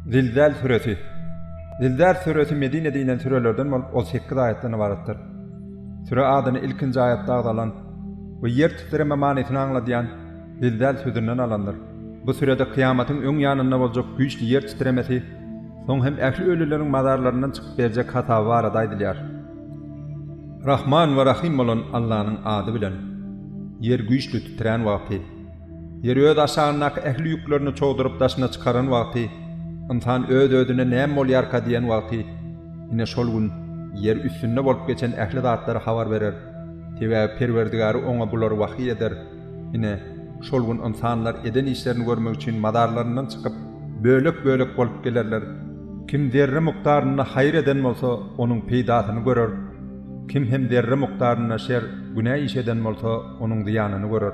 Zilzal süresi Zilzal süresi Medinede inen sürelerden bolup, ol sekiz aýatdan ybaratdyr. Süre adyny ilkinji aýatda agzalan we ýer titreme manysyny aňladýan zilzal sözünden alandyr. Bu sürede kyýamatyň öň ýanynda boljak güýçli ýer titremesi, soň hem ähli ölüleriň mazarlaryndan çykyp berjek hasaby barada aýdylýar. Rahman we Rahym bolan Allanyň ady bilen. Ýer güýçli titrän wagty. Ýer öz aşagyndaky ähli ýüklerini çogduryp daşyna çykaran wagty, ynsan öz-özüne näme bolýarka diýen wagty, ine şol gün Ýer üstünde bolup geçen ähli zatlary habar berer. Sebäbi Perwerdigary oňa bulary wahyý eder. Ine, şol gün ynsanlar eden işlerini görmek üçin mazarlaryndan çykyp, bölek-bölek bolup gelerler. Kim zerre mukdarynda haýyr eden bolsa, onuň peýdasyny görer. Kim hem zerre mukdarynda şer, günä iş eden bolsa, onuň zyýanyny görer.